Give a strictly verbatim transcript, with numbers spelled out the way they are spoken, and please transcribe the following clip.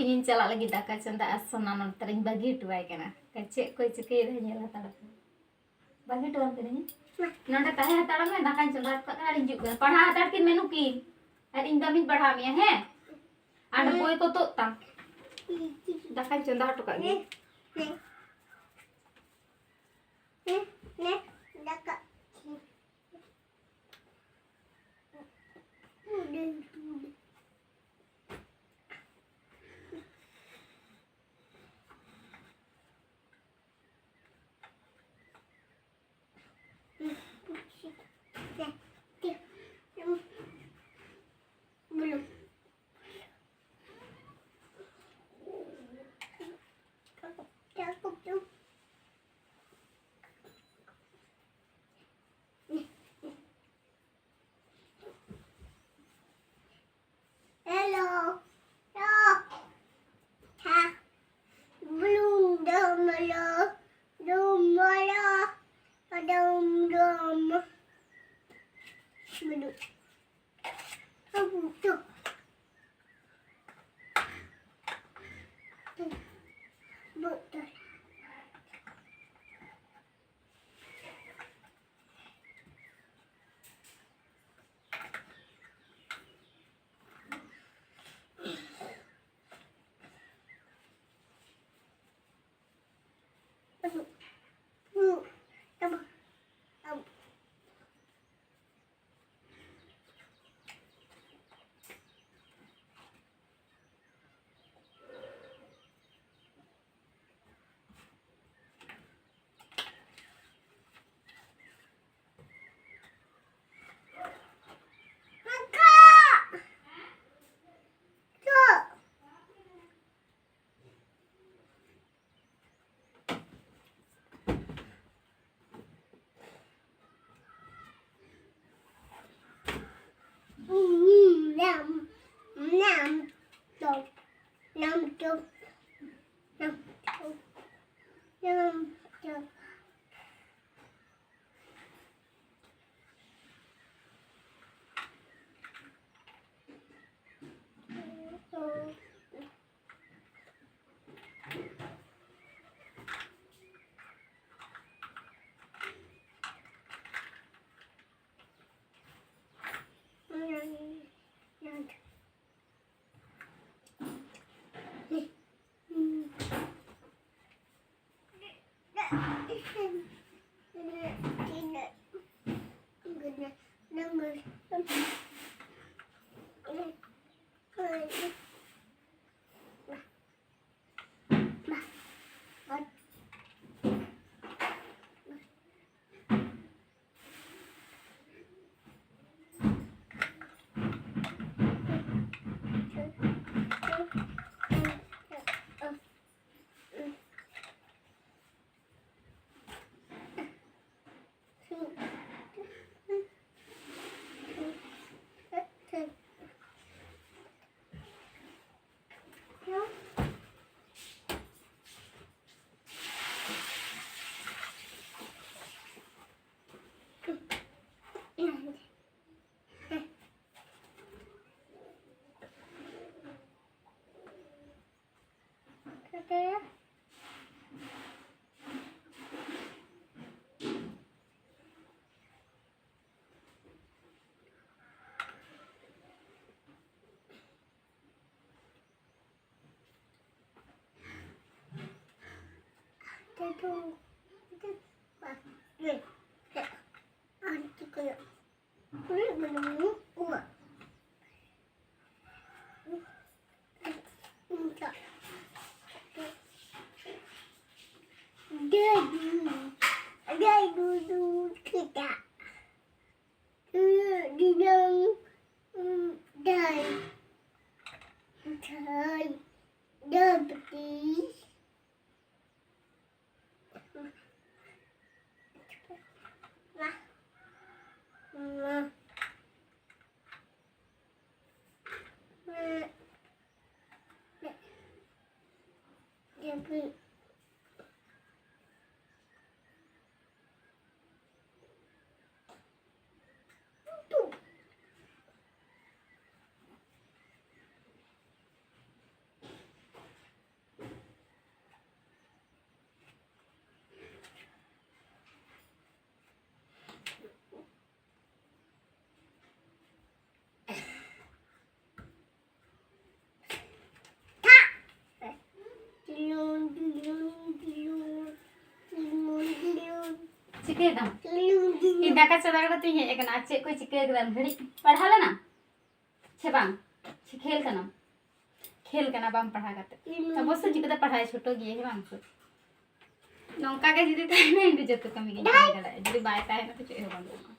ᱤᱧᱤᱧ ᱪᱟᱞᱟᱜ ᱞᱟᱹᱜᱤᱫ ᱫᱟᱠᱟ ᱪᱚᱸᱫᱟ, ᱟᱨ ᱥᱳᱱᱟ ᱱᱚᱛᱮ ᱨᱮᱧ ᱵᱟᱹᱜᱤ ᱦᱚᱴᱚᱣᱟᱭ ᱠᱟᱱᱟ᱾ ᱪᱮᱫ ᱠᱚᱭ ᱪᱤᱠᱟᱹᱭᱮᱫᱟ ᱧᱮᱞ ᱦᱟᱛᱟᱲ ᱠᱚ᱾ ᱵᱟᱹᱜᱤ ᱦᱚᱴᱚᱣᱟᱢ ᱠᱟᱹᱱᱟᱹᱧ᱾ ᱱᱚᱸᱰᱮ ᱛᱟᱦᱮᱸ ᱦᱟᱛᱟᱲᱚᱜ ᱢᱮ, ᱫᱟᱠᱟᱧ ᱪᱚᱸᱫᱟ ᱦᱚᱴᱚ ᱠᱟᱜ ᱠᱟᱱᱟ, ᱟᱨᱤᱧ ᱦᱤᱡᱩᱜ ᱠᱟᱱᱟ᱾ ᱯᱟᱲᱦᱟᱣ ᱦᱟᱛᱟᱲ ᱠᱤᱱ ᱢᱮ ᱱᱩᱠᱤᱱ, ᱟᱨ ᱤᱧ ᱫᱟᱢᱤᱧ ᱯᱟᱲᱦᱟᱣ ᱢᱮᱭᱟ, ᱦᱮᱸ? ᱟᱨ ᱵᱳᱭ ᱠᱚ ᱛᱩᱫ ᱛᱟᱢ᱾ ᱫᱟᱠᱟᱧ ᱪᱚᱸᱫᱟ ᱦᱚᱴᱚ ᱠᱟᱜ ᱜᱮ᱾ ᱫᱟᱠᱟ᱾ Dai, dai, dai, dai, dai, dai, dai, ᱪᱤᱠᱟᱹᱭ ᱫᱟᱢ? ᱤᱧ ᱫᱟᱠᱟ ᱪᱚᱸᱫᱟ ᱠᱟᱛᱮ ᱤᱧ ᱦᱮᱡ ᱟᱠᱟᱱᱟ᱾ ᱟᱨ ᱪᱮᱫ ᱠᱚ ᱪᱤᱠᱟᱹ ᱠᱮᱫᱟ? ᱜᱷᱟᱹᱲᱤᱡ ᱯᱟᱲᱦᱟᱣ ᱞᱮᱱᱟ ᱥᱮ ᱵᱟᱝ? ᱥᱮ ᱠᱷᱮᱞ ᱠᱟᱱᱟᱢ? ᱠᱷᱮᱞ ᱠᱟᱱᱟ, ᱵᱟᱢ ᱯᱟᱲᱦᱟᱣ ᱠᱟᱛᱮ᱾ ᱚᱵᱚᱥᱥᱳᱭ ᱪᱤᱠᱟᱹᱛᱮ ᱯᱟᱲᱦᱟᱣ ᱪᱷᱩᱴᱟᱹᱣ ᱜᱮᱭᱟ, ᱦᱮᱸ ᱵᱟᱝ ᱥᱮ? ᱱᱚᱝᱠᱟ ᱜᱮ ᱡᱩᱫᱤ ᱛᱟᱦᱮᱱᱟ, ᱤᱧ ᱫᱚ ᱡᱚᱛᱚ ᱠᱟᱹᱢᱤ ᱜᱤᱧ ᱠᱟᱹᱢᱤ ᱫᱟᱲᱮᱭᱟᱜᱼᱟ᱾ ᱡᱩᱫᱤ ᱵᱟᱭ ᱛᱟᱦᱮᱱᱟ, ᱛᱚ ᱪᱮᱫ ᱦᱚᱸ ᱵᱟᱝ ᱜᱟᱱᱚᱜᱼᱟ᱾